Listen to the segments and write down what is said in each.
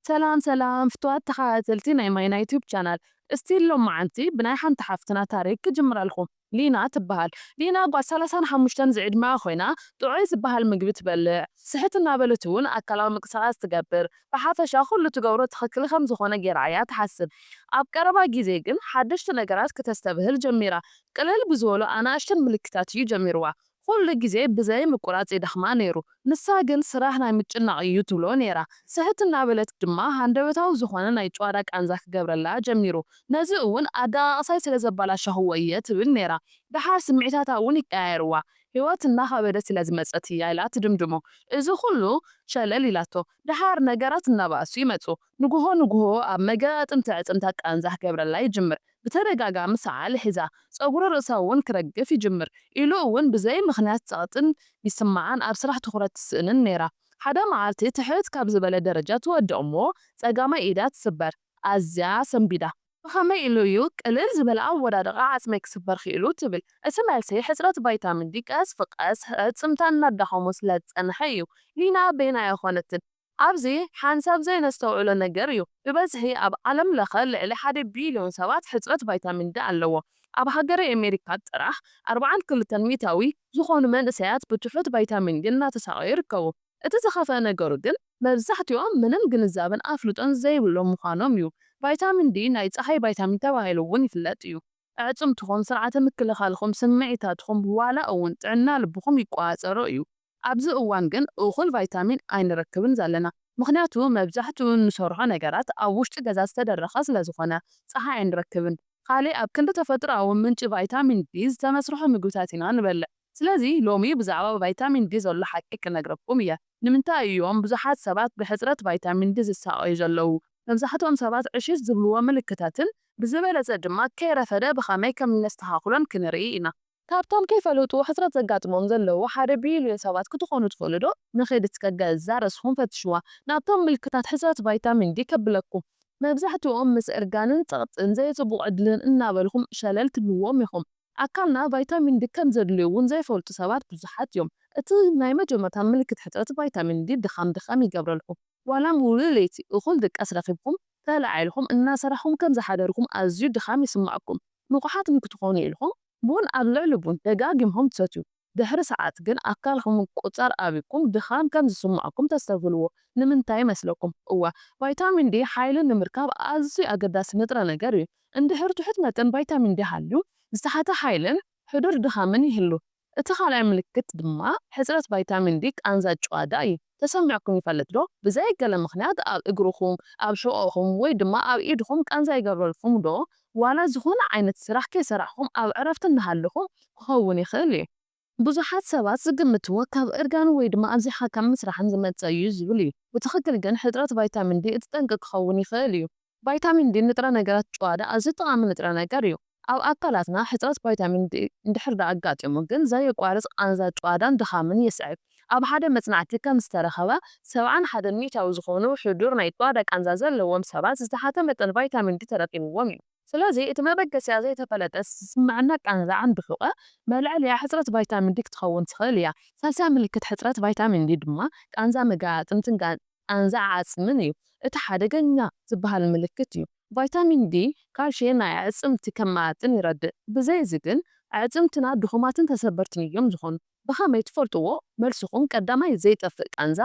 ሰላም ሰላም ፍትዋት ተኸታተልቲ ናይ ማይና ዩቱብ ቻናል። እስቲ ሎም መዓንቲ ብናይ ሓንቲ ሓፍትና ታሪክ ክጅምረልኩም። ሊና ትበሃል። ሊና ጓል ሰላሳን ሓሙሽተን ዝዕድመኣ ኮይና፣ ጥዑይ ዝበሃል ምግቢ ትበልዕ፣ ስሕት እናበለት እውን ኣካላዊ ምንቅስቃስ ትገብር። ብሓፈሻ ኩሉ ትገብሮ ትኽክል ከም ዝኾነ ጌራ እያ ትሓስብ። ኣብ ቀረባ ግዜ ግን ሓደሽቲ ነገራት ክተስተብህል ጀሚራ። ቅልል ብዝበሉ ኣናእሽተን ምልክታት እዩ ጀሚርዋ። ኩሉ ግዜ ብዘይ ምቁራጽ ይደኽማ ነይሩ። ንሳ ግን ስራሕ ናይ ምጭናቕ እዩ ትብሎ ነይራ። ስሕት እናበለት ድማ ሃንደበታዊ ዝኾነ ናይ ጭዋዳ ቃንዛ ክገብረላ ጀሚሩ። ነዚ እውን ኣደቓቕሳይ ስለ ዘባላሸኽዎ እየ ትብል ነይራ። ደሓር ስምዒታታ እውን ይቀያየርዋ። ህይወት እናኸበደት ስለ ዝመጸት እያ ኢላ ትድምድሞ። እዚ ኩሉ ሸለል ኢላቶ። ደሓር ነገራት እናባእሱ ይመጹ። ንግሆ ንግሆ ኣብ መገጣጥምቲ ኣዕጽምታ ቃንዛ ክገብረላ ይጅምር። ብተደጋጋሚ ሰዓል ሒዛ፣ ጸጉሪ ርእሳ እውን ክረግፍ ይጅምር። ኢሉ እውን ብዘይ ምኽንያት ጸቕጥን ይስምዓን፣ ኣብ ስራሕ ትኹረት ትስእንን ነይራ። ሓደ መዓልቲ ትሕት ካብ ዝበለ ደረጃ ትወድቕ እሞ ጸጋማይ ኢዳ ትስበር። ኣዝያ ሰንቢዳ። ብኸመይ ኢሉ እዩ ቅልል ዝበለ ኣወዳድቓ ዓጽመይ ክስበር ክኢሉ? ትብል። እቲ መልሲ ሕጽረት ቫይታሚን ዲ ቀስ ብቐስ ኣዕጽምታ እናዳኸሞ ስለ ዝጸንሐ እዩ። ሊና በይና ኣይኾነትን። ኣብዚ ሓንሳብ ዘይነስተውዕሎ ነገር እዩ። ብበዝሒ ኣብ ዓለም ለኸ ልዕሊ ሓደ ቢልዮን ሰባት ሕጽረት ቫይታሚን ዲ ኣለዎ። ኣብ ሃገረ ኣሜሪካ ጥራሕ ኣርባዓን ክልተን ሚእታዊ ዝኾኑ መንእሰያት ብትሑት ቫይታሚን ዲ እናተሳቐዩ ይርከቡ። እቲ ዝኸፍአ ነገሩ ግን መብዛሕትኦም ምንም ግንዛበን ኣፍልጦን ዘይብሎም ምዃኖም እዩ። ቫይታሚን ዲ ናይ ጸሓይ ቫይታሚን ተባሂሉ እውን ይፍለጥ እዩ። ኣዕጽምትኹም፣ ስርዓተ ምክልኻልኩም፣ ስምዒታትኩም፣ ዋላ እውን ጥዕና ልብኹም ይቆጻጸሮ እዩ። ኣብዚ እዋን ግን እኹል ቫይታሚን ኣይንረክብን ዘለና። ምኽንያቱ መብዛሕትኡ እንሰርሖ ነገራት ኣብ ውሽጢ ገዛ ዝተደረኸ ስለ ዝኾነ ጸሓይ ኣይንረክብን። ካልእ ኣብ ክንዲ ተፈጥሮኣዊ ምንጪ ቫይታሚን ዲ ዝተመስርሑ ምግብታት ኢና ንበልዕ። ስለዚ ሎሚ ብዛዕባ ቫይታሚን ዲ ዘሎ ሓቂ ክነግረኩም እየ። ንምንታይ እዮም ብዙሓት ሰባት ብሕጽረት ቫይታሚን ዲ ዝሳቐዩ ዘለዉ? መብዛሕትኦም ሰባት ዕሽሽ ዝብልዎ ምልክታትን ብዝበለጸ ድማ ከይረፈደ ብኸመይ ከም እነስተኻኽሎን ክንርኢ ኢና። ካብቶም ከይፈለጡ ሕጽረት ዘጋጥሞም ዘለዉ ሓደ ቢልዮን ሰባት ክትኾኑ ትኽእሉ ዶ? ንኺድ እስከ ገዛ ርእስኹም ፈትሽዋ። ናብቶም ምልክታት ሕጽረት ቫይታሚን ዲ ከብለኩም። መብዛሕትኦም ምስ እርጋንን ጸቕጥን ዘይጽቡቕ ዕድልን እናበልኩም ሸለል ትብልዎም ኢኹም። ኣካልና ቫይታሚን ዲ ከም ዘድልዮ እውን ዘይፈልጡ ሰባት ብዙሓት እዮም። እቲ ናይ መጀመርታ ምልክት ሕጽረት ቫይታሚን ዲ ድኻም ድኻም ይገብረልኩም። ዋላ ሙሉእ ለይቲ እኹል ድቃስ ረኺብኩም፣ ተለዓዒልኩም እናሰራሕኩም ከም ዝሓደርኩም ኣዝዩ ድኻም ይስምዓኩም። ንቑሓት ንክትኾኑ ኢልኩም ቡን ኣብ ልዕሊ ቡን ደጋጊምኩም ትሰትዩ። ድሕሪ ሰዓት ግን ኣካልኩም ምቁጽጻር ኣቢኩም ድኻም ከም ዝስምዓኩም ተስተብህልዎ። ንምንታይ ይመስለኩም? እወ፣ ቫይታሚን ዲ ሓይሊ ንምርካብ ኣዝዩ ኣገዳሲ ንጥረ ነገር እዩ። እንድሕር ትሑት መጠን ቫይታሚን ዲ ሃልዩ፣ ዝተሓተ ሓይልን ሕዱር ድኻምን ይህሉ። እቲ ካልኣይ ምልክት ድማ ሕጽረት ቫይታሚን ዲ ቃንዛ ጭዋዳ እዩ። ተሰሚዕኩም ይፈልጥ ዶ? ብዘይ ገለ ምኽንያት ኣብ እግርኹም፣ ኣብ ሕቖኹም ወይ ድማ ኣብ ኢድኹም ቃንዛ ይገብረልኩም ዶ? ዋላ ዝኾነ ዓይነት ስራሕ ከይሰራሕኩም ኣብ ዕረፍቲ እናሃለኹም ክኸውን ይኽእል እዩ። ብዙሓት ሰባት ዝግምትዎ ካብ እርጋን ወይ ድማ ኣብዚሕካ ካብ ምስራሕን ዝመጸ እዩ ዝብል እዩ። ብትኽክል ግን ሕጽረት ቫይታሚን ዲ እቲ ጠንቂ ክኸውን ይኽእል እዩ። ቫይታሚን ዲ ንጥረ ነገራት ጭዋዳ ኣዝዩ ጠቓሚ ንጥረ ነገር እዩ። ኣብ ኣካላትና ሕጽረት ቫይታሚን ዲ እንድሕር ደኣ ኣጋጢሙ ግን ዘየቋርጽ ቃንዛ ጭዋዳን ድኻምን የስዕብ። ኣብ ሓደ መጽናዕቲ ከም ዝተረኸበ ሰብዓን ሓደን ሚእታዊ ዝኾኑ ሕዱር ናይ ጭዋዳ ቃንዛ ዘለዎም ሰባት ዝተሓተ መጠን ቫይታሚን ዲ ተረኺብዎም እዩ። ስለዚ እቲ መበገሲኣ ዘይተፈለጠ ዝስምዐና ቃንዛ ዓንዲ ሑቐ መልዐሊያ ሕጽረት ቫይታሚን ዲ ክትኸውን ትኽእል እያ። ሳልሳይ ምልክት ሕጽረት ቫይታሚን ዲ ድማ ቃንዛ መገጣጥምትን ጋ- ቃንዛ ዓጽምን እዩ። እቲ ሓደገኛ ዝበሃል ምልክት እዩ። ቫይታሚን ዲ ካልሽየም ናይ ኣዕጽምቲ ከመጣጥን ይረድእ። ብዘይ እዚ ግን ኣዕጽምትና ድኹማትን ተሰበርትን እዮም ዝኾኑ። ብኸመይ ትፈልጥዎ? መልስኹም ቀዳማይ ዘይጠፍእ ቃንዛ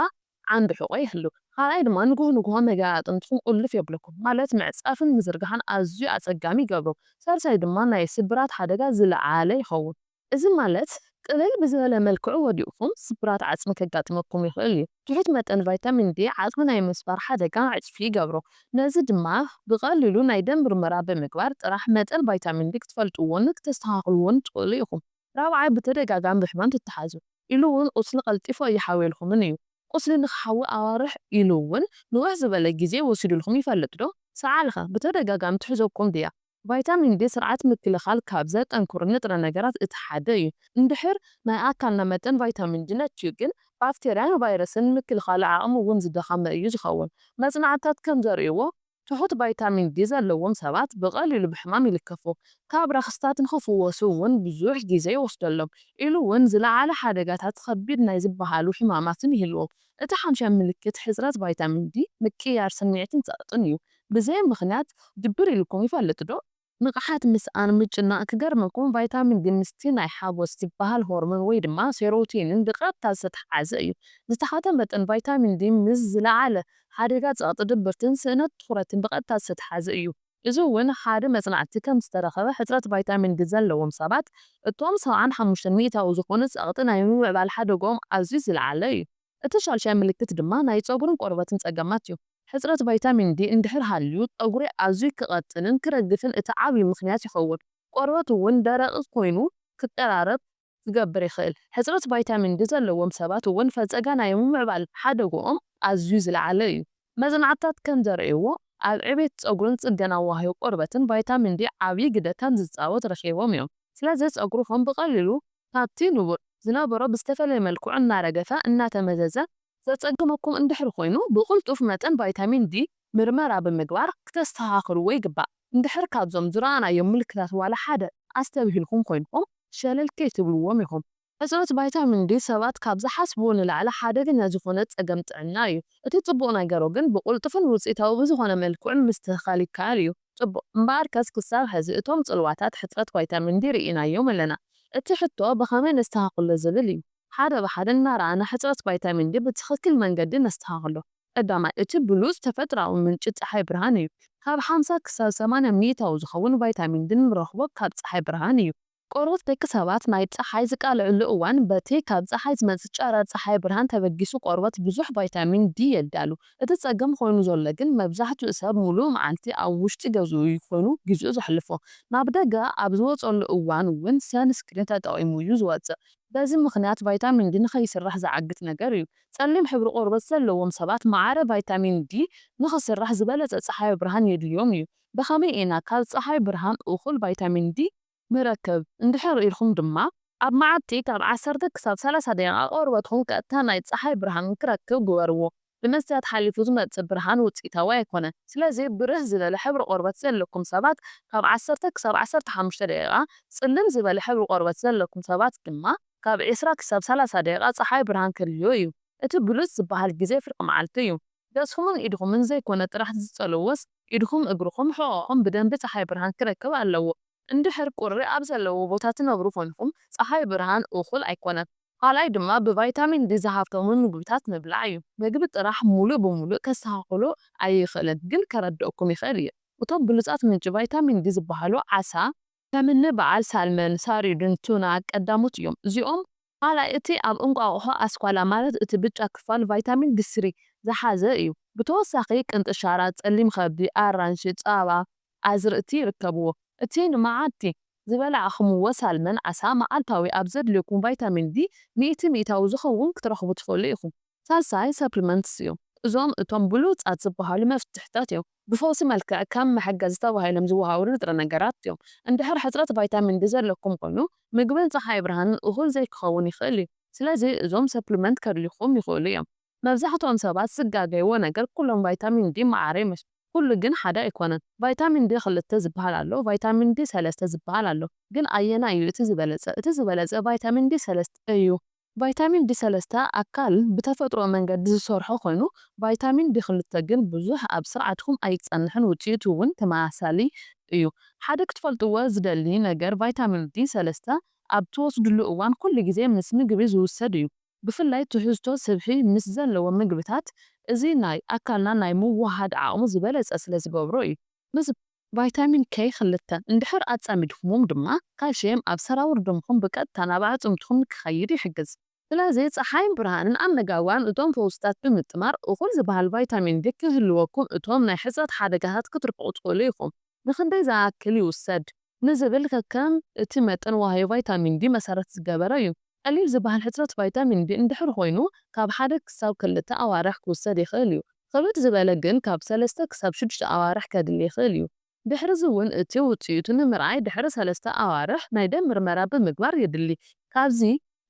ዓንዲ ሕቖ ይህሉ። ካልኣይ ድማ ንግሆ ንግሆ መገጣጥምትኹም ቁልፍ የብለኩም፣ ማለት ምዕጻፍን ምዝርጋሕን ኣዝዩ ኣጸጋሚ ይገብሮ። ሳልሳይ ድማ ናይ ስብራት ሓደጋ ዝለዓለ ይኸውን። እዚ ማለት ቅልል ብዝበለ መልክዑ ወዲቕኩም ስብራት ዓጽሚ ከጋጥመኩም ይኽእል እዩ። ትሑት መጠን ቫይታሚን ዲ ዓጽሚ ናይ ምስባር ሓደጋ ዕጽፊ ይገብሮ። ነዚ ድማ ብቐሊሉ ናይ ደም ምርመራ ብምግባር ጥራሕ መጠን ቫይታሚን ዲ ክትፈልጥዎን ክተስተኻኽልዎን ትኽእሉ ኢኹም። ራብዓይ ብተደጋጋሚ ብሕማም ትተሓዙ ኢሉ እውን ቁስሊ ቀልጢፉ ኣይሓውየልኩምን እዩ። ቁስሊ ንክሓዊ ኣዋርሕ ኢሉ እውን ንውሕ ዝበለ ግዜ ወሲዱልኩም ይፈልጥ ዶ? ሰዓልኸ ብተደጋጋሚ ትሕዘኩም ድያ? ቫይታሚን ዲ ስርዓት ምክልኻል ካብ ዘጠንክሩ ንጥረ ነገራት እቲ ሓደ እዩ። እንድሕር ናይ ኣካልና መጠን ቫይታሚን ዲ ነክዩ ግን ባክቴርያን ቫይረስን ምክልኻሉ ዓቕሚ እውን ዝደኸመ እዩ ዝኸውን። መጽናዕትታት ከም ዘርእይዎ ትሑት ቫይታሚን ዲ ዘለዎም ሰባት ብቐሊሉ ብሕማም ይልከፉ፣ ካብ ረኽስታት ንኽፍወሱ እውን ብዙሕ ግዜ ይወስደሎም፣ ኢሉ እውን ዝለዓለ ሓደጋታት ከቢድ ናይ ዝበሃሉ ሕማማትን ይህልዎም። እቲ ሓምሻይ ምልክት ሕጽረት ቫይታሚን ዲ ምቅያር ስምዒትን ጸቕጥን እዩ። ብዘይ ምኽንያት ድብር ኢልኩም ይፈልጥ ዶ? ንቕሓት ምስኣን፣ ምጭናቕ፣ ክገርመኩም ቫይታሚን ዲ ምስቲ ናይ ሓጎስ ዝበሃል ሆርሞን ወይ ድማ ሴሮቶኒን ብቐጥታ ዝተተሓሓዘ እዩ። ዝተሓተ መጠን ቫይታሚን ዲ ምስ ዝለዓለ ሓደጋ ጸቕጢ፣ ድብርትን ስእነት ትኹረትን ብቐጥታ ዝተተሓሓዘ እዩ። እዚ እውን ሓደ መጽናዕቲ ከም ዝተረኸበ፣ ሕጽረት ቫይታሚን ዲ ዘለዎም ሰባት እቶም ሰብዓን ሓሙሽተን ሚእታዊ ዝኾኑ ጸቕጢ ናይ ምምዕባል ሓደግኦም ኣዝዩ ዝለዓለ እዩ። እቲ ሻልሻይ ምልክት ድማ ናይ ጸጉርን ቆርበትን ጸገማት እዩ። ሕጽረት ቫይታሚን ዲ እንድሕር ሃልዩ፣ ጸጉሪ ኣዝዩ ክቐጥንን ክረግፍን እቲ ዓብዪ ምኽንያት ይኸውን። ቆርበት እውን ደረቕ ኮይኑ ክቀራረብ ክገብር ይኽእል። ሕጽረት ቫይታሚን ዲ ዘለዎም ሰባት እውን ፈጸጋ ናይ ምምዕባል ሓደግኦም ኣዝዩ ዝለዓለ እዩ። መጽናዕትታት ከም ዘርእይዎ፣ ኣብ ዕቤት ጸጉርን ጽገና ዋህዮ ቆርበትን ቫይታሚን ዲ ዓብዪ ግደ ከም ዝጻወት ረኺቦም እዮም። ስለዚ ጸጉርኹም ብቐሊሉ ካብቲ ንቡር ዝነበሮ ብዝተፈለየ መልክዑ እናረገፈ፣ እናተመዘዘ ዘጸግመኩም እንድሕር ኮይኑ፣ ብቕልጡፍ መጠን ቫይታሚን ዲ ምርመራ ብምግባር ክተስተኻኽልዎ ይግባእ። እንድሕር ካብዞም ዝረኣናዮም ምልክታት ዋላ ሓደ ኣስተብሂልኩም ኮይንኩም፣ ሸለል ከይትብልዎም ኢኹም። ሕጽረት ቫይታሚን ዲ ሰባት ካብ ዝሓስብዎ ንላዕሊ ሓደገኛ ዝኾነ ጸገም ጥዕና እዩ። እቲ ጽቡቕ ነገሩ ግን ብቕልጡፍን ውጽኢታዊ ብዝኾነ መልክዑን ምስትኽኻል ይከኣል እዩ። ጽቡቕ። እምበኣርከስ ክሳብ ሕዚ እቶም ጽልዋታት ሕጽረት ቫይታሚን ዲ ርኢናዮም ኣለና። እቲ ሕቶ ብኸመይ ነስተኻኽሎ ዝብል እዩ። ሓደ ብሓደ እናረኣና ሕጽረት ቫይታሚን ዲ ብትኽክል መንገዲ ነስተኻኽሎ። ቀዳማይ፣ እቲ ብሉጽ ተፈጥሮኣዊ ምንጪ ጸሓይ ብርሃን እዩ። ካብ ሓምሳ ክሳብ ሰማንያ ሚእታዊ ዝኸውን ቫይታሚን ዲ ንረኽቦ ካብ ጸሓይ ብርሃን እዩ። ቆርበት ደቂ ሰባት ናይ ጸሓይ ዝቃልዕሉ እዋን፣ በቲ ካብ ጸሓይ ዝመጽእ ጨረር ጸሓይ ብርሃን ተበጊሱ ቆርበት ብዙሕ ቫይታሚን ዲ የዳሉ። እቲ ጸገም ኮይኑ ዘሎ ግን፣ መብዛሕትኡ ሰብ ሙሉእ መዓልቲ ኣብ ውሽጢ ገዝኡ ኮይኑ ግዜኡ ዘሕልፎ። ናብ ደገ ኣብ ዝወጸሉ እዋን እውን ሰንስክሪን ተጠቒሙ እዩ ዝወጽእ። በዚ ምኽንያት ቫይታሚን ዲ ንኸይስራሕ ዝዓግት ነገር እዩ። ጸሊም ሕብሪ ቆርበት ዘለዎም ሰባት ማዕረ ቫይታሚን ዲ ንኽስራሕ ዝበለጸ ጸሓያዊ ብርሃን የድልዮም እዩ። ብኸመይ ኢና ካብ ጸሓይ ብርሃን እኹል ቫይታሚን ዲ ንረክብ? እንድሕር ርኢኹም ድማ፣ ኣብ መዓልቲ ካብ ዓሰርተ ክሳብ ሰላሳ ደቂቓ ቆርበትኩም ቀጥታ ናይ ጸሓይ ብርሃን ክረክብ ግበርዎ። ብመስትያት ሓሊፉ ዝመጽእ ብርሃን ውጽኢታዊ ኣይኮነን። ስለዚ ብርህ ዝበለ ሕብሪ ቆርበት ዘለኩም ሰባት ካብ ዓሰርተ ክሳብ ዓሰርተ ሓሙሽተ ደቂቓ፣ ጽልም ዝበለ ሕብሪ ቆርበት ዘለኩም ሰባት ድማ ካብ ዕስራ ክሳብ ሰላሳ ደቂቓ ጸሓይ ብርሃን ከድልዮ እዩ። እቲ ብሉጽ ዝበሃል ግዜ ፍርቂ መዓልቲ እዩ። ገጽኩምን ኢድኹምን ዘይኮነ ጥራሕ ዝጸለዎስ፣ ኢድኹም፣ እግርኹም፣ ሕቖኹም ብደንቢ ጸሓይ ብርሃን ክረክብ ኣለዎ። እንድሕር ቁሪ ኣብ ዘለዎ ቦታ ትነብሩ ኮይንኩም፣ ጸሓይ ብርሃን እኹል ኣይኮነን። ካልኣይ ድማ ብቫይታሚን ዲ ዝሃብተሙ ምግብታት ምብላዕ እዩ። ምግቢ ጥራሕ ሙሉእ ብሙሉእ ከስተኻኽሎ ኣይኽእልን፣ ግን ከረድአኩም ይኽእል እየ። እቶም ብሉጻት ምንጪ ቫይታሚን ዲ ዝበሃሉ ዓሳ፣ ከምኒ በዓል ሳልመን፣ ሳሪድን ቱና ቀዳሞት እዮም። እዚኦም ካልኣይ እቲ ኣብ እንቋቑሖ ኣስኳላ ማለት እቲ ብጫ ክፋል ቫይታሚን ዲ ስሪ ዝሓዘ እዩ። ብተወሳኺ ቅንጥሻራ፣ ጸሊም ከብዲ፣ ኣራንሺ፣ ጸባ፣ ኣዝርእቲ ይርከብዎ። እቲ ንመዓልቲ ዝበላዕኹምዎ ሳልመን ዓሳ መዓልታዊ ኣብ ዘድልየኩም ቫይታሚን ዲ ሚእቲ ሚእታዊ ዝኸውን ክትረኽቡ ትኽእሉ ኢኹም። ሳልሳይ ሰፕሊመንትስ እዮም። እዞም እቶም ብሉጻት ዝበሃሉ መፍትሕታት እዮም። ብፈውሲ መልክዕ ከም መሐገዚ ተባሂሎም ዝወሃቡ ንጥረ ነገራት እዮም። እንድሕር ሕጽረት ቫይታሚን ዲ ዘለኩም ኮይኑ፣ ምግብን ጸሓይ ብርሃንን እኹል ዘይክኸውን ይኽእል እዩ። ስለዚ እዞም ሰፕሊመንት ከድልዩኹም ይኽእሉ እዮም። መብዛሕትኦም ሰባት ዝጋገይዎ ነገር ኩሎም ቫይታሚን ዲ ማዕረ ይመስሉ። ኩሉ ግን ሓደ ኣይኮነን። ቫይታሚን ዲ ክልተ ዝበሃል ኣሎ፣ ቫይታሚን ዲ ሰለስተ ዝበሃል ኣሎ። ግን ኣየናይ እዩ እቲ ዝበለጸ? እቲ ዝበለጸ ቫይታሚን ዲ ሰለስተ እዩ። ቫይታሚን ዲ ሰለስተ ኣካል ብተፈጥሮ መንገዲ ዝሰርሖ ኮይኑ፣ ቫይታሚን ዲ ክልተ ግን ብዙሕ ኣብ ስርዓትኩም ኣይጸንሕን፣ ውጽኢቱ እውን ተመሳሳሊ እዩ። ሓደ ክትፈልጥዎ ዝደሊ ነገር፣ ቫይታሚን ዲ ሰለስተ ኣብ ትወስድሉ እዋን ኩሉ ግዜ ምስ ምግቢ ዝውሰድ እዩ። ብፍላይ ትሕዝቶ ስብሒ ምስ ዘለዎ ምግብታት፣ እዚ ናይ ኣካልና ናይ ምውሃድ ዓቕሙ ዝበለጸ ስለ ዝገብሮ እዩ። ምስ ቫይታሚን ኬ ክልተ እንድሕር ኣጻሚድኩሞም ድማ፣ ካልሽየም ኣብ ሰራውር ደምኹም ብቀጥታ ናብ ኣዕጽምትኹም ንክኸይድ ይሕግዝ። ስለዚ ጸሓይን ብርሃንን ኣመጋግባን እቶም ፈውስታት ብምጥማር፣ እኹል ዝበሃል ቫይታሚን ዲ ክህልወኩም እቶም ናይ ሕጽረት ሓደጋታት ክትርሕቑ ትኽእሉ ኢኹም። ንኽንደይ ዝኣክል ይውሰድ ንዝብል ከከም እቲ መጠን ዋህዮ ቫይታሚን ዲ መሰረት ዝገበረ እዩ። ቀሊል ዝበሃል ሕጽረት ቫይታሚን ዲ እንድሕር ኮይኑ፣ ካብ ሓደ ክሳብ ክልተ ኣዋርሕ ክውሰድ ይኽእል እዩ። ክብድ ዝበለ ግን ካብ ሰለስተ ክሳብ ሽዱሽተ ኣዋርሕ ከድሊ ይኽእል እዩ። ድሕርዚ እውን እቲ ውጽኢቱ ንምርኣይ ድሕሪ ሰለስተ ኣዋርሕ ናይ ደም ምርመራ ብምግባር የድሊ። ካብዚ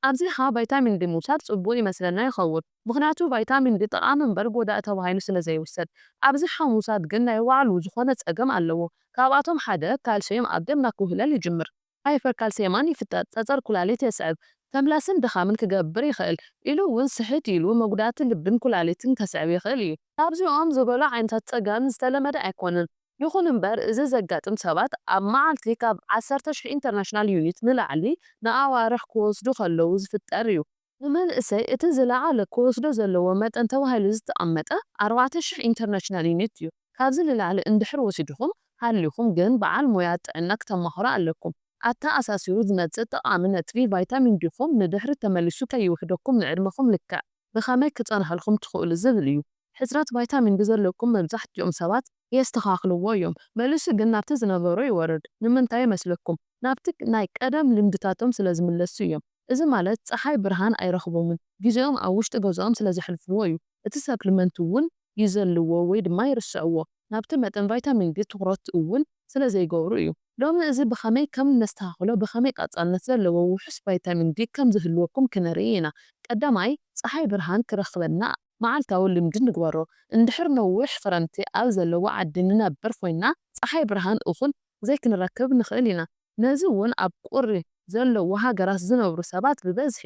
ኣብዚኻ ቫይታሚን ዲ ምውሳድ ጽቡቕ ይመስለና ይኸውን፣ ምኽንያቱ ቫይታሚን ዲ ጠቓሚ እምበር ጎዳኢ ተባሂሉ ስለ ዘይውሰድ። ኣብዚኻ ምውሳድ ግን ናይ ባዕሉ ዝኾነ ጸገም ኣለዎ። ካብኣቶም ሓደ ካልሽየም ኣብ ደምና ክውህለል ይጅምር። ሃይፐርካልሲየማን ይፍጠር፣ ጸጸር ኩላሊት የስዕብ፣ ተምላስን ድኻምን ክገብር ይኽእል፣ ኢሉ እውን ስሕት ኢሉ መጉዳእቲ ልብን ኩላሊትን ከስዕብ ይኽእል እዩ። ካብዚኦም ዝበሉ ዓይነታት ጸገም ዝተለመደ ኣይኮነን። ይኹን እምበር፣ እዚ ዘጋጥም ሰባት ኣብ መዓልቲ ካብ ዓሰርተ ሽሕ ኢንተርናሽናል ዩኒት ንላዕሊ ንኣዋርሕ ክወስዱ ከለዉ ዝፍጠር እዩ። ንመንእሰይ እቲ ዝለዓለ ክወስዶ ዘለዎ መጠን ተባሂሉ ዝተቐመጠ ኣርባዕተ ሽሕ ኢንተርናሽናል ዩኒት እዩ። ካብዚ ንላዕሊ እንድሕር ወሲድኹም ሃሊኹም ግን በዓል ሞያ ጥዕና ክተማኽሩ ኣለኩም። ኣተኣሳሲሩ ዝመጽእ ጠቓሚ ነጥቢ ቫይታሚን ዲኹም ንድሕሪ ተመሊሱ ከይውሕደኩም ንዕድመኹም ልክዕ ብኸመይ ክጸንሐልኩም ትኽእሉ ዝብል እዩ። ሕጽረት ቫይታሚን ዲ ዘለኩም መብዛሕትኦም ሰባት የስተኻኽልዎ እዮም። መሊሱ ግን ናብቲ ዝነበሮ ይወርድ። ንምንታይ ይመስለኩም? ናብቲ ናይ ቀደም ልምድታቶም ስለ ዝምለሱ እዮም። እዚ ማለት ጸሓይ ብርሃን ኣይረኽቦምን። ግዜኦም ኣብ ውሽጢ ገዝኦም ስለ ዘሕልፍዎ እዩ። እቲ ሰፕሊመንት እውን ይዘልዎ ወይ ድማ ይርስዕዎ። ናብቲ መጠን ቫይታሚን ዲ ትኹረት እውን ስለ ዘይገብሩ እዩ። ሎሚ እዚ ብኸመይ ከም ነስተኻኽሎ፣ ብኸመይ ቀጻልነት ዘለዎ ውሑስ ቫይታሚን ዲ ከም ዝህልወኩም ክነርኢ ኢና። ቀዳማይ፣ ጸሓይ ብርሃን ክረኽበና መዓልታዊ ልምዲ ንግበሮ። እንድሕር ነዊሕ ክረምቲ ኣብ ዘለዎ ዓዲ ንነብር ኮይና፣ ጸሓይ ብርሃን እኹል ዘይክንረክብ ንኽእል ኢና። ነዚ እውን ኣብ ቁሪ ዘለዎ ሃገራት ዝነብሩ ሰባት ብበዝሒ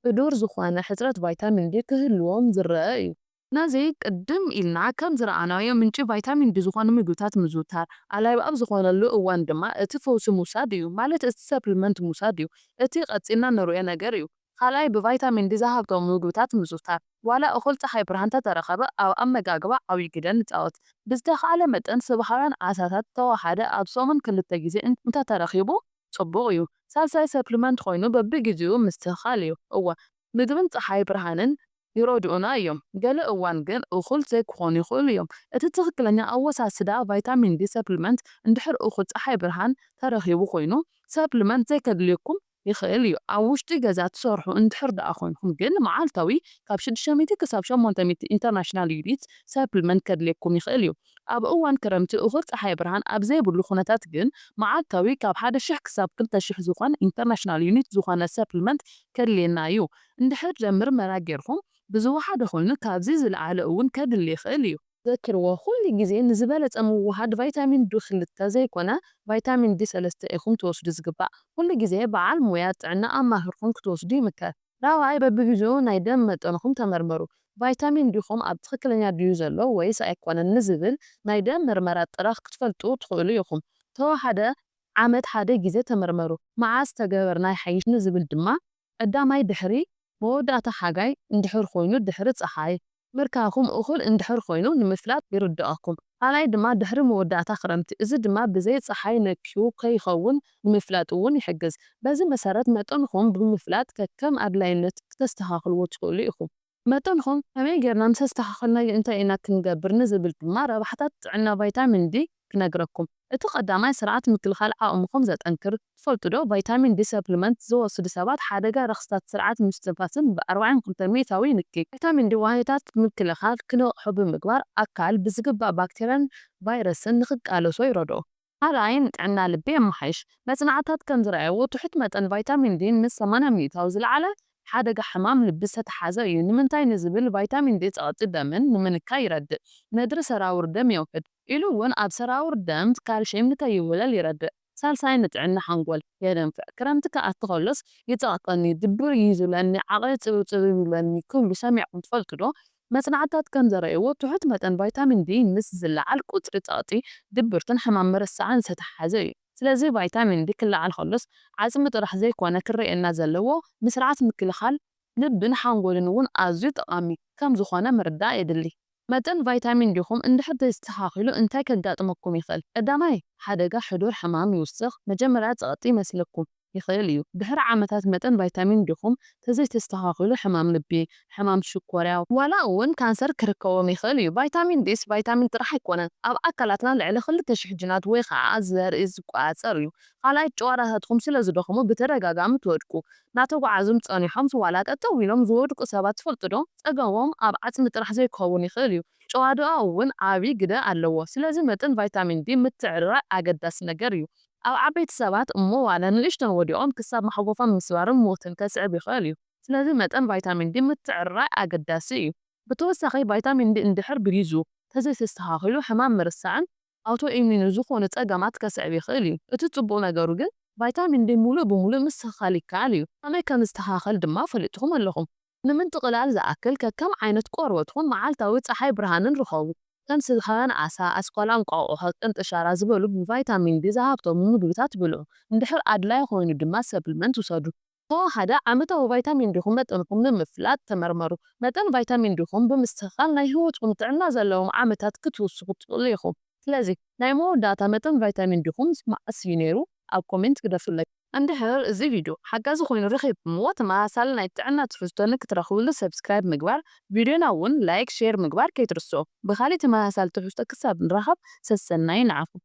ሕዱር ዝኾነ ሕጽረት ቫይታሚን ዲ ክህልዎም ዝረአ እዩ። ነዚ ቅድም ኢልና ከም ዝረኣናዮ ምንጪ ቫይታሚን ዲ ዝኾኑ ምግብታት ምዝውታር፣ ኣላይብ ኣብ ዝኾነሉ እዋን ድማ እቲ ፈውሲ ምውሳድ እዩ፣ ማለት እቲ ሰፕሊመንት ምውሳድ እዩ። እቲ ቀጺልና ንርእዮ ነገር እዩ። ካልኣይ ብቫይታሚን ዲ ዝሃብተሙ ምግብታት ምዝውታር፣ ዋላ እኹል ጸሓይ ብርሃን እንተተረኸበ ኣብ ኣመጋግባ ዓብዪ ግደ ንጻወት። ብዝተኻእለ መጠን ስብሃውያን ዓሳታት ተወሓደ ኣብ ሰሙን ክልተ ግዜ እንተተረኺቡ ጽቡቕ እዩ። ሳልሳይ ሰፕሊመንት ኮይኑ በብግዜኡ ምስትኽኻል እዩ። እወ፣ ምግብን ጸሓይ ብርሃንን ይረድኡና እዮም። ገለ እዋን ግን እኹል ዘይክኾኑ ይኽእሉ እዮም። እቲ ትኽክለኛ ኣወሳስዳ ቫይታሚን ዲ ሰፕሊመንት እንድሕር እኹል ጸሓይ ብርሃን ተረኺቡ ኮይኑ ሰፕሊመንት ዘይከድልየኩም ይኽእል እዩ። ኣብ ውሽጢ ገዛ ትሰርሑ እንድሕር ደኣ ኮይንኩም ግን መዓልታዊ ካብ ሽዱሽተ ሚእቲ ክሳብ ሸሞንተ ሚእቲ ኢንተርናሽናል ዩኒት ሰፕሊመንት ከድልየኩም ይኽእል እዩ። ኣብ እዋን ክረምቲ እኹል ጸሓይ ብርሃን ኣብ ዘይብሉ ኩነታት ግን መዓልታዊ ካብ ሓደ ሽሕ ክሳብ ክልተ ሽሕ ዝኾን ኢንተርናሽናል ዩኒት ዝኾነ ሰፕሊመንት ከድልየና እዩ። እንድሕር ደም ምርመራ ጌርኩም ብዝወሓደ ኮይኑ ካብዚ ዝለዓለ እውን ከድሊ ይኽእል እዩ። ዘክርዎ፣ ኩሉ ግዜ ንዝበለጸ ምውሃድ ቫይታሚን ዲ ክልተ ዘይኮነ ቫይታሚን ዲ ሰለስተ ኢኹም ትወስዱ ዝግባእ። ኩሉ ግዜ በዓል ሞያ ጥዕና ኣማኺርኩም ክትወስዱ ይምከር። ራብዓይ፣ በብግዜኡ ናይ ደም መጠንኹም ተመርመሩ። ቫይታሚን ዲኹም ኣብ ትኽክለኛ ድዩ ዘሎ ወይስ ኣይኮነን ንዝብል ናይ ደም ምርመራ ጥራሕ ክትፈልጡ ትኽእሉ ኢኹም። ተወሓደ ዓመት ሓደ ግዜ ተመርመሩ። መዓስ ተገበርና ይሓይሽ ንዝብል ድማ ቀዳማይ ድሕሪ መወዳእታ ሓጋይ እንድሕር ኮይኑ ድሕሪ ጸሓይ ምርካብኩም እኹል እንድሕር ኮይኑ ንምፍላጥ ይርድኣኩም። ካልኣይ ድማ ድሕሪ መወዳእታ ክረምቲ፣ እዚ ድማ ብዘይ ጸሓይ ነክዩ ከይኸውን ንምፍላጥ እውን ይሕግዝ። በዚ መሰረት መጠንኹም ብምፍላጥ ከከም ኣድላይነት ክተስተኻኽልዎ ትኽእሉ ኢኹም። መጠንኹም ከመይ ጌርና ምስ ኣስተኻኸልናዮ እንታይ ኢና ክንገብር ንዝብል ድማ ረብሓታት ጥዕና ቫይታሚን ዲ ክነግረኩም። እቲ ቀዳማይ ስርዓት ምክልኻል ዓቕምኹም ዘጠንክር። ትፈልጡ ዶ? ቫይታሚን ዲ ሰፕሊመንት ዝወስዱ ሰባት ሓደጋ ረኽስታት ስርዓት ምስትንፋስን ብ ኣርባዓን ክልተን ሚእታዊ ይንኪ። ቫይታሚን ዲ ዋህዮታት ምክልኻል ክነቕሑ ብምግባር ኣካል ብዝግባእ ባክቴርያን ቫይረስን ንኽቃለሶ ይረድኦ። ካልኣይ ንጥዕና ልቢ የመሓይሽ። መጽናዕትታት ከም ዝረኣይዎ ትሑት መጠን ቫይታሚን ዲ ምስ ሰማንያ ሚእታዊ ዝለዓለ ሓደጋ ሕማም ልቢ ዝተተሓዘ እዩ። ንምንታይ ንዝብል ቫይታሚን ዲ ጸቕጢ ደምን ንምንካይ ይረድእ። ነድሪ ሰራውር ደም የውሕድ። ኢሉ እውን ኣብ ሰራውር ደም ካልሽየም ንከይውለል ይረድእ። ሳልሳይ ንጥዕና ሓንጎል የደንፍዕ። ክረምቲ ክኣቲ ከሎስ ይጸቕጠኒ፣ ድብር እዩ ዝብለኒ፣ ዓቕሊ ጽብብጽብብ ይብለኒ ክብሉ ሰሚዕኩም ትፈልጡ ዶ? መጽናዕትታት ከም ዘርእይዎ ትሑት መጠን ቫይታሚን ዲ ምስ ዝለዓል ቁጽሪ ጸቕጢ፣ ድብርትን ሕማም ምርሳዕን ዝተተሓሓዘ እዩ። ስለዚ ቫይታሚን ዲ ክለዓል ከሎስ ዓጽሚ ጥራሕ ዘይኮነ ክረኣየና ዘለዎ ንስርዓት ምክልኻል ልብን ሓንጎልን እውን ኣዝዩ ጠቓሚ ከም ዝኾነ ምርዳእ የድሊ። መጠን ቫይታሚን ዲኹም እንድሕር ተስተኻኺሉ እንታይ ከጋጥመኩም ይኽእል? ቀዳማይ፣ ሓደጋ ሕዱር ሕማም ይውስኽ። መጀመርያ ጸቕጢ ይመስለኩም ይኽእል እዩ። ድሕሪ ዓመታት መጠን ቫይታሚን ዲኹም ተዘይተስተኻኺሉ ሕማም ልቢ፣ ሕማም ሽኮርያ፣ ዋላ እውን ካንሰር ክርከቦም ይኽእል እዩ። ቫይታሚን ዲስ ቫይታሚን ጥራሕ ኣይኮነን። ኣብ ኣካላትና ልዕሊ ክልተ ሽሕ ጅናት ወይ ከዓ ዘርኢ ዝቆጻጸር እዩ። ካልኣይ፣ ጭዋዳታትኩም ስለ ዝደኽሙ ብተደጋጋሚ ትወድቁ። እናተጓዓዙም ጸኒሖም ዋላ ጠጠው ኢሎም ዝወድቁ ሰባት ትፈልጡ ዶ? ጸገሞም ኣብ ዓጽሚ ጥራሕ ዘይከውን ይኽእል እዩ። ጭዋዳኣ እውን ዓቢ ግደ ኣለዎ። ስለዚ መጠን ቫይታሚን ዲ ምትዕርራይ ኣገዳሲ ነገር እዩ። ኣብ ዓበይቲ ሰባት እሞ ዋላ ንእሽተን ወዲቖም ክሳብ ማሕጎፋ ምስባርን ሞትን ከስዕብ ይኽእል እዩ። ስለዚ መጠን ቫይታሚን ዲ ምትዕርራይ ኣገዳሲ እዩ። ብተወሳኺ ቫይታሚን ዲ እንድሕር ብጊዙ ተዘይተስተኻኺሉ ሕማም ምርሳዕን ኣውቶ ኢሚዩን ዝኾኑ ጸገማት ከስዕብ ይኽእል እዩ። እቲ ጽቡቕ ነገሩ ግን ቫይታሚን ዲ ሙሉእ ብሙሉእ ምስትኽኻል ይከኣል እዩ። ከመይ ከም ዝስተኻኸል ድማ ፈሊጥኹም ኣለኹም። ንምጥቕላል ዝኣክል ከከም ዓይነት ቆርበትኹም መዓልታዊ ጸሓይ ብርሃንን ርኸቡ። ከም ስጋን ዓሳ፣ ኣስኳላ፣ እንቋቑሖ፣ ቅንጥሻራ ዝበሉ ብቫይታሚን ዲ ዝሃብተሙ ምግብታት ብልዑ። እንድሕር ኣድላይ ኮይኑ ድማ ሰፕልመንት ውሰዱ። ተወሃደ ዓመታዊ ቫይታሚን ዲኹም መጠንኩም ንምፍላጥ ተመርመሩ። መጠን ቫይታሚን ዲኹም ብምስትኽኻል ናይ ህይወትኩም ጥዕና ዘለዎም ዓመታት ክትውስኹ ትኽእሉ ኢኹም። ስለዚ ናይ መወዳእታ መጠን ቫይታሚን ዲኹም መዓስ እዩ ነይሩ? ኣብ ኮሜንት ግደፉለይ። እንድሕር እዚ ቪድዮ ሓጋዚ ኮይኑ ረኺብኩምዎ ተመሳሳሊ ናይ ጥዕና ትሕዝቶ ንክትረኽብሉ ሰብስክራይብ ምግባር፣ ቪድዮና እውን ላይክ ሼር ምግባር ከይትርስዑ። ብኻሊእ ተመሳሳሊ ትሕዝቶ ክሳብ ንራኸብ ሰሰናዩ ንዓኹም።